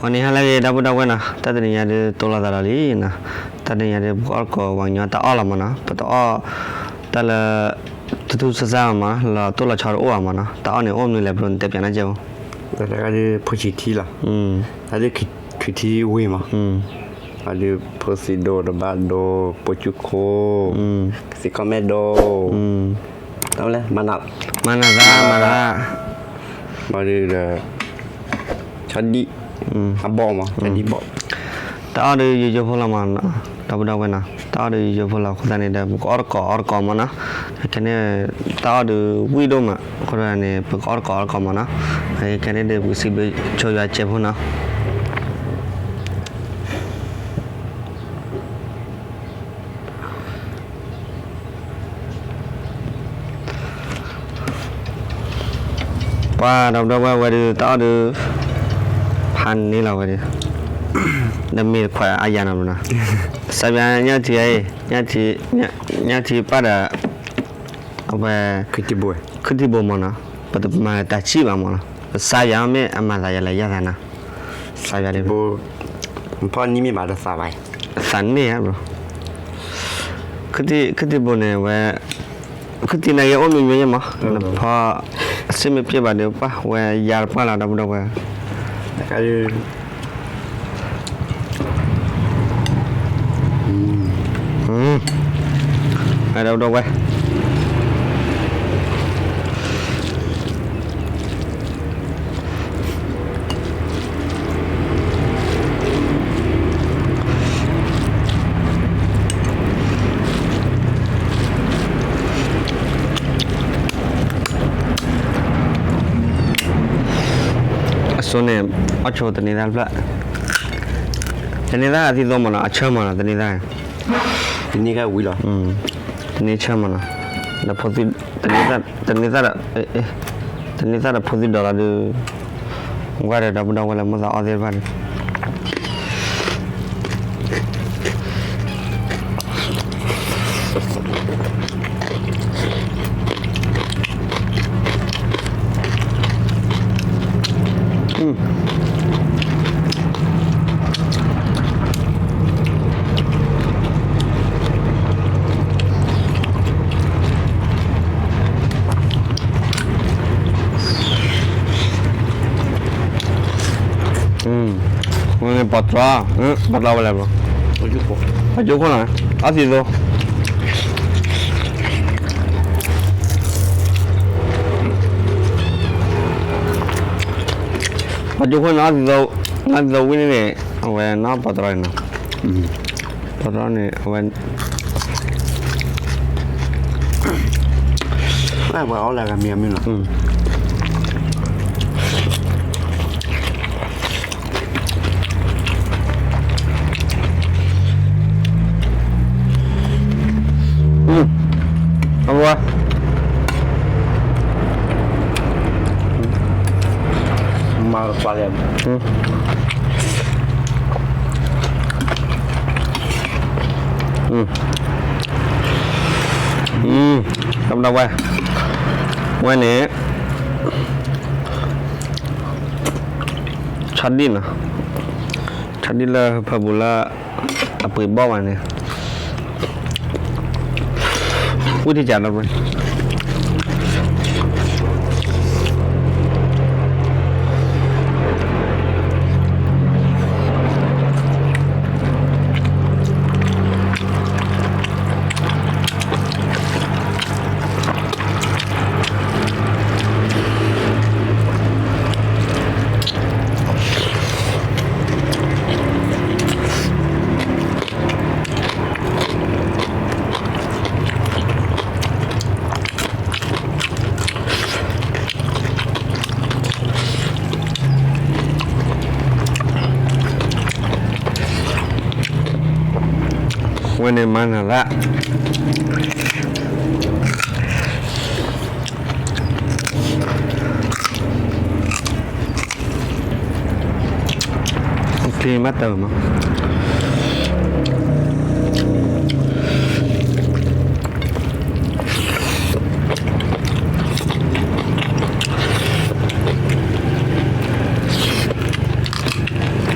ဝၤန့ၣ်ဟါလၢအဂ့ၤ ဒီပုၢ်ဒီဝဲၢ်နီၤ, တၢ်တနံၤညါဒုးတိၢ်လိာ်သးဒီးလံနီၤ, တၢ်တနံၤညါဒုး ပကအီၣ်တကိးဝၤညီတၢ်အီၣ်လီၤမးနီၤ, ပတအီၣ်တၢ်လၢ ထူထူဆၢဆၢမးနီၤ, လီၤတိၢ်လီၤဆီတအိၣ်ဘၣ်မးနီၤ, တၢ်အီၣ်န့ၣ်အိၣ်မနုၤလဲၣ် ဘျီနတဲပၠးနၢ်ကဲဧိၤ, တၢ်တခါဒုးဖိဆံးထံလီၤ, တၢ်ဒုးခံထံဝ့ၢ်မး, တၢ်ဒုးဖိသံၣ်ဒိၣ်တဘၣ်ဒိ ပိာ်ကၠူၣ်ခိၣ်, သံၣ်ကီမဲဒိ တၢ်လၢ မၤနၢၤသၣ်, မၤနၢၤသၣ်, ဘၣ်ဒုးဒီး ဆီဒံၣ်, အဘီၣ်မး, ဆီဒံၣ်ဘီၣ်, တၢ်အီၣ်ဒုးယိယိဖိလီၤမး, ဒီပုၢ်ဒီဝဲၢ်နီၤ, တၢ်အီၣ်ဒုးယိယိဖိလီၤ အဃိသတးန့ၣ်ဒီး ပကအီၣ်တကိးအီၣ်တကိးမးနီၤ, ခဲန့ၣ် တၢ်အီၣ်ဒုးဝံၣ်ဒိၣ်မး အဃိသတးန့ၣ် ပကအီၣ်တကိးအီၣ်တကိးမးနီၤ, ခဲန့ၣ်ဒီး ပကစံးဘျုးဆိယွၤစဲးဖိနီၤ. ပှၤဒီပုၢ်ဒီဝဲၢ်ဝဲဒုး တၢ်အီၣ်ဒုး ဖးန့ၢ်လီၤဝဲဒုး, ဒီးမ့ၢ်တခွးအယၤနီၤနီၤ, စးပၠးညၣ်ထံအံၤ, ညၣ်ထံပၢ်ဒီး အဝဲ ခူၣ်ထံဘိမးနီၤ, ပတမၤတၢ်ဆံၣ်ဘၣ်မးနီၤ, ပစးပၠးမ့ၢ်အမၤသးယၤလဲၣ်ယၤသးနီၤ, စးပၠးဒုး ဖီၣ်နံၣ်မ့ၢ်ဘၣ်တသးဘၣ်, သးန့ၣ်ဧါဘျီ, ခူၣ်ထံဘိန့ၣ်ဝဲ ခူၣ်ထံန့ၣ်က့ၤအိၣ်မံၤမံၤယဲမး, နဖီ အစ့မ့ၢ်ပျဲၢ်ဘၣ်ဒီးပှၢ်ဝဲယါတပှၢ်လီၤ ဒီပုၢ်ဒီဝဲၢ်, ဒီပုၢ်ဒီဝဲၢ် အစိန့ၣ် အီၣ်ဆိတန့ၤသၣ်တဖျၢၣ်, တန့ၤသၣ်အသံသိမးနီၤ, အဆၢမးနီၤ တန့ၤသၣ်, တန့ၤဝံၤလီၤ, တန့ၤဆၢမးနီၤ, ဒီး တန့ၤသၣ်ဒီး တန့ၤသၣ်ဒီးဖိသံဒိးလီၤဒုး, ကွၢ်ဒီး ဒီပုၢ်ဒီဝဲၢ်လၢမိၣ်သးအီၣ်သ့ၣ်တဖၣ်န့ၣ် ဝဲန့ၣ်ပှၤတြီ, ပှၤတြီဝဲလဲၣ်ဘျီ, ပှၤကၠိခိၣ်နီၤ, အသံသိ, ပှၤကၠိခိၣ်န့ၣ် အသံသိဝံၤန့ၣ်န့ၣ် အဝဲနီၢ်ပှၤတြီန့ၣ်နီၤ, ပှၤတြီန့ၣ် အဝဲ ပှၤအီၣ်လၢဂၤမံၤအမံၤလီၤ. အဝဲ မၤပှၤလဲၣ်. တၢ်ဝဲ ဝဲန့ၣ် ဆီဒံၣ်နီၤ, ဆီဒံၣ်လၢဟၢဖၢပူၤလၢ အပှ့ၤဘီၣ်ဘၣ်န့ၣ် ဝံၣ်ထံၣ်ကၢ်ဒီး ဝဲန့ၣ်မၤနၢၤလၢ ချံမးတၢ်မး. အ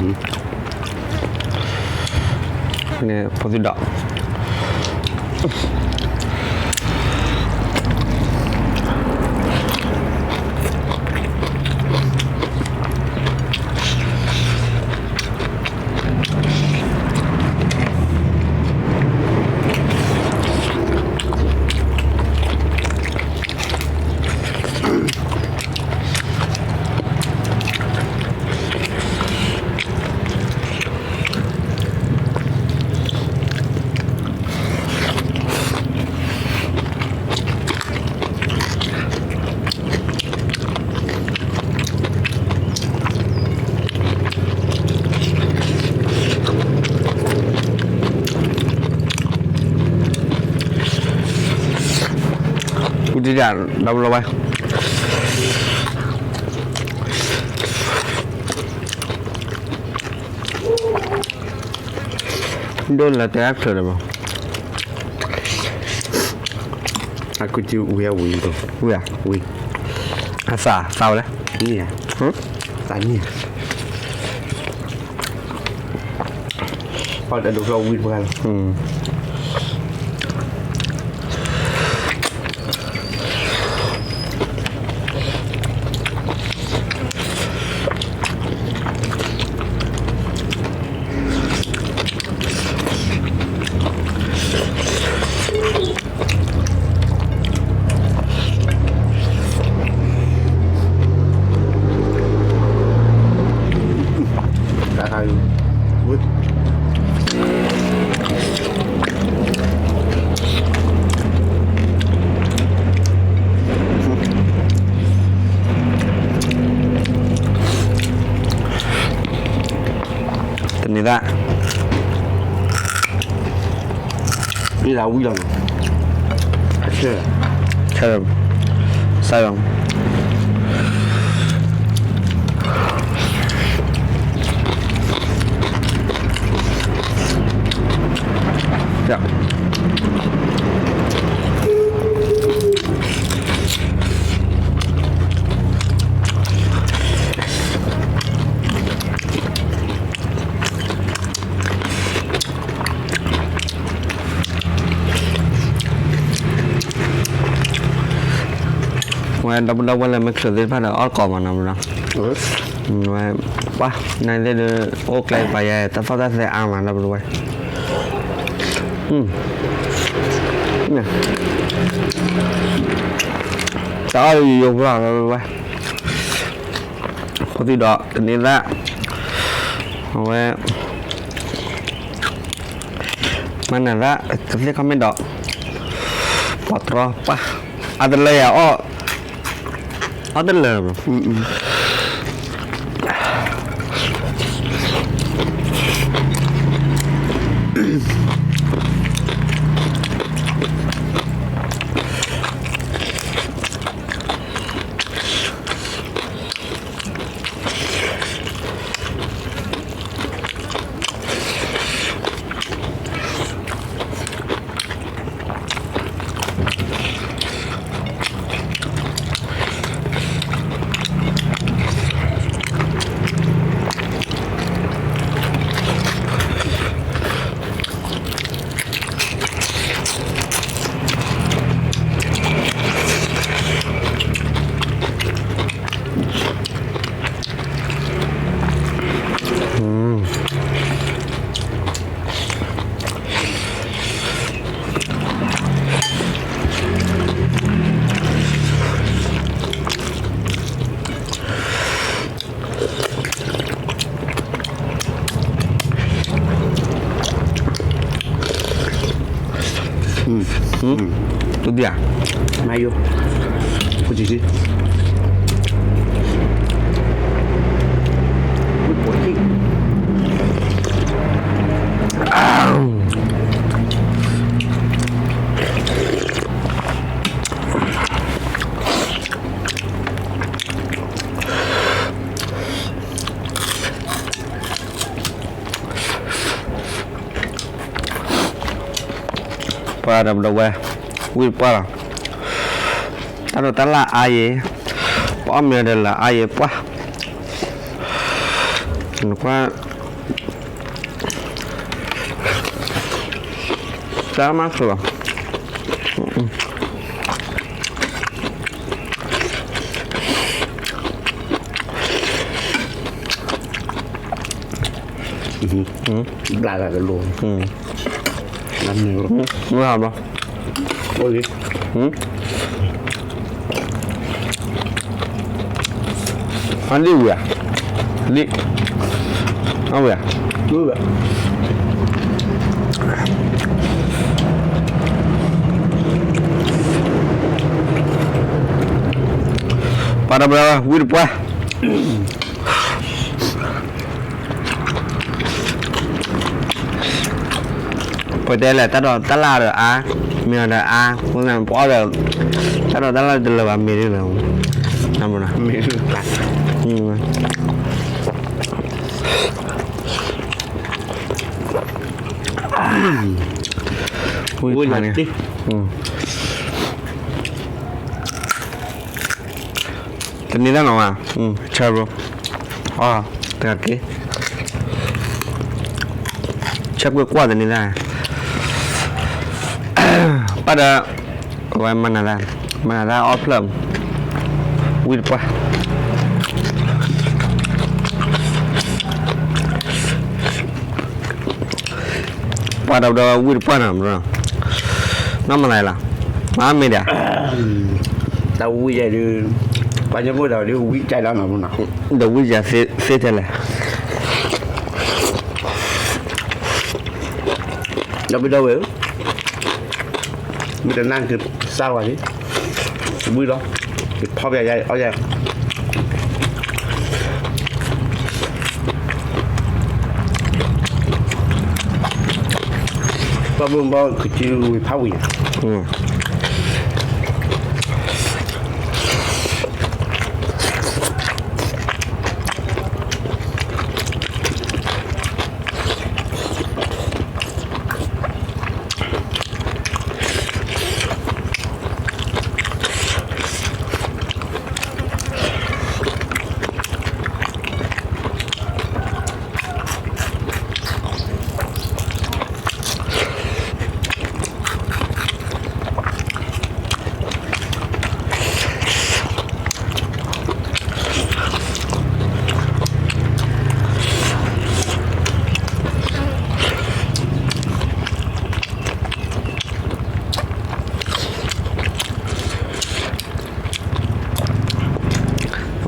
န့ၣ်ဖိသံဒီး ဝံၤတဒၣ် ဒီပုၢ်ဝဲၢ် ဒိၣ်လၢတဲအဖျၢၣ်ဒီးဘၣ် အကူတံၢ်ဝံၤအဝံၤဒီး ဝံၤဧါ ဝံၤ အသးသးဝဲလဲၣ် နံၣ်ဧါ သးနံၣ်ဧါ ပှၤတဒိးဖျီဝံၤတပှၢ်လီၤ တန့ၤသၣ် မ့ၢ်ဒၣ်ဝံၤလီၤ ဆဲး ဆဲး စၢ်ယွၤ ဝဲဒီပုၢ်ဒီဝဲၢ်လၢမ့ၢ်ချုးသ့ၣ်တဖၣ်ဒီးအီၣ်ကိးမးနီၤမနီၤ, ဝဲ ပှၤ နသ့ၣ်ဒုး အိၣ်ကျဲပာ်ယဲ တၢ်သီၣ်တၢ်သဲအါမးဒီပုၢ်ဒီဝဲၢ်, တၢ်အီၣ်ယိယိဖိလီၤဒီပုၢ်ဒီဝဲၢ်, ဖိသံဒီးတန့ၤသၣ်, အဝဲ မၤနၢၤသၣ် ကသ့ၣ်ခီမ့ၢ်ဒီး ပှၤတြီပၢ် အတလၢယၤအီၣ် အီၣ်တလၢ တူၢ်ဒံဧါ, မၤယိၣ်, ဖိဆံးဆံး, ပှၤဒီပုၢ်ဒီဝဲၢ်, ဝံၢ်ပှၢ်လီၤ, တၢ်ဒိးတၢ်လၢ်အါယဲ, ပအီၣ်မ့ၤဒီးလၢအါယဲပှၢ်, နကွၢ် တၢ်မၤချၢလီၤ. ဘျးလၢတလိၣ်, မ့ၢ်ဟးဘျီ, အိၣ်လံ, အလံဝံၤဧါ, လံ, အဝံၤဧါ, ပှၤဒီပုၢ်ဒီဝဲၢ် ဝံၣ်တပှၢ် ပတဲလဲၣ် တၢ်ဒိးတၢ်လၣ်ဒီးအါ, မ့ၢ်အီၤဒီးအါ, ပအီၣ်ဒီး တၢ်ဒိးတၢ်လၣ်တလၢာ်ဘၣ် မ့ၢ်ဒ်လဲၣ်, မ့ၢ်, ဝံၣ်ဖးန့ၣ်, တန့ၤတၢ်နီၤဝဲ, ဆၢဘိ, အီ, တဂၤက့ၤ, ဆၢကွံာ်ကွၢ်တန့ၤတၢ်, ပၢ်ဒီး, အဝဲမၤနၤတၢ်, မၤနၤတၢ်အီၣ်ဖျၢၣ်, ဝံၣ်တပှၢ် ပှၤဒီပုၢ်ဒီဝဲၢ်ဝံၣ်တပှၢ်နီၤ, နီၢ်မၤသးလီၤ, မၤမ့ၢ်ဒၣ်, တၢ်ဝံၣ်ယဲဒုး, ပှၤကညီဖိဒီးဒုးဝံၣ်ကၢလီၤနီၤ, ဒီးဝံၣ်ယဲသ့ထဲလဲၣ်, ဒီပုၢ်ဒီဝဲၢ်ဧၢ, မ့ၢ်တနၢ်ကစၢ်ဝဲလံ, ဝံၣ်လီၤ, ယဖီၣ်ပယၤယၤအီၣ်ယၤ ဘၣ်ဘိဘၣ်ကစံဝံၤဖးဝံၤ,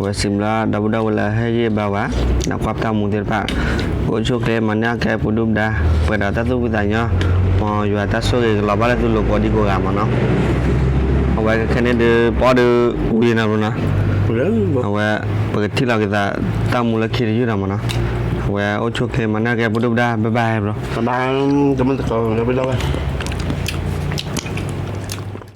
အဝဲစံးဘျုးဒီပုၢ်ဒီဝဲၢ်လၢဟဲယံာ်ဘၣ်ဝဲ, နကွၢ်ပတၢ်မူသ့ၣ်တဖၣ်, အိၣ်ဆူၣ်ချ့မၤန့ၢ်အကဲပူၤဒုၣ်ပဒါ, ပှဲၤဒီးတၢ်သူၣ်ဖှံသးညီ, မ်ယွၤတၢ်ဆိၣ်ဂ့ၤကလီၤဘၣ်လၢသုလိၤကိးဒံကိးဂၤမးနီၤ, အဝဲခဲခဲန့ၣ်ဒုး ပအီၣ်ဒုးဝံၤနီၤဘျီနီၤ, အဝဲ ပကထံၣ်လီၤက့ၤသးတၢ်မူလၢခံတယုၢ်နီၤမးနီၤ, အဝဲအိၣ်ဆူၣ်ချ့မၤန့ၢ်အကဲပူၤဒုၣ်ပဒါ bye bye ဘျီ, bye bye, တမ့ၢ်တကိး bye bye.